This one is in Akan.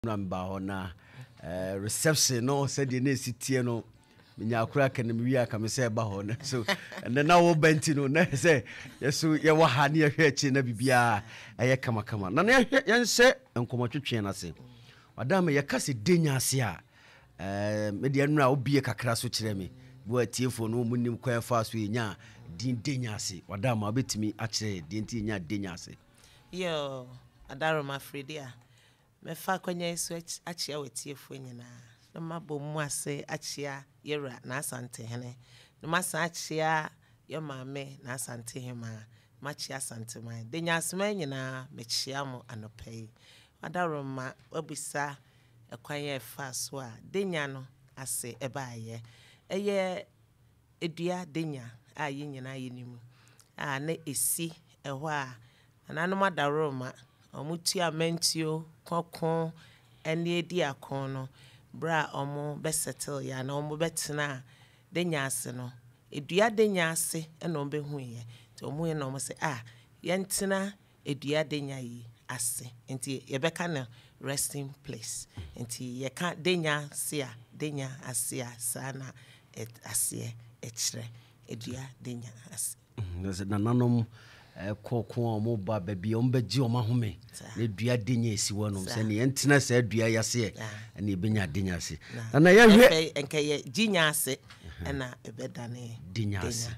Na mebaa hɔ na reception no sɛdeɛ na ɛsi teɛ no, menya akora ka no mewie aka me sɛ ɛba hɔ no so ɛnɛ na woba nti no na sɛ yɛso yɛwɔ ha ne yɛhwɛ akyi na biribiaa ɛyɛ kamakama na na yɛhwɛ yɛnhyɛ nkɔmmɔtwetweɛ no ase. Ɔda me yɛka sɛ denya ase a, medeɛ nnora wobie kakra so kyerɛ me bi atiefoɔ no wɔn nim kwan fa so yɛnya din denya ase. Ɔda ma wobɛtumi akyerɛ deɛ nti yɛnya denya ase? Yo, Adaroma Fredi a Mɛfa akwanya yi so akyea w'atiefoɔ nyinaa, na mabɔ mu ase akyea Yɛwura N'Asantehene, na masan akyea yɛ maame N'Asantehemaa, makyea Asanteman, Denyaseman nyinaa mekyea mo anɔpa yi. W'adaworoma w'abisa ɛkwan a ɛfaa so a Denya no ase baeɛ. Ɛyɛ dua Denya a yɛn nyinaa yɛnim a na ɛsi ɛhɔ a Nananom adaworoma, wɔtua amantuo kɔ ko ne adi ako no, berɛ a wɔbɛ settle yɛ anaa wɔbɛtenaa Denya ase no, dua Denya ase na wɔbɛhuiɛ. Nti wɔhuiɛ na wɔse ah, yɛntena dua Denya yi ase. Nti yɛbɛka no resting place. Nti yɛka Denya ase a, Denya ase a, saa na aseɛ kyerɛ, dua Denya ase. Na sɛ nananom kɔ ko a wɔn ba baabi a wɔbɛgye wɔn ahome na dua denya esi hɔ nom sɛ nea ɛntena saa dua yi aseɛ ɛna ebenya denya ase na na yɛhwɛ nkɛyɛ gyinya ase ɛna ɛbɛdane denya ase.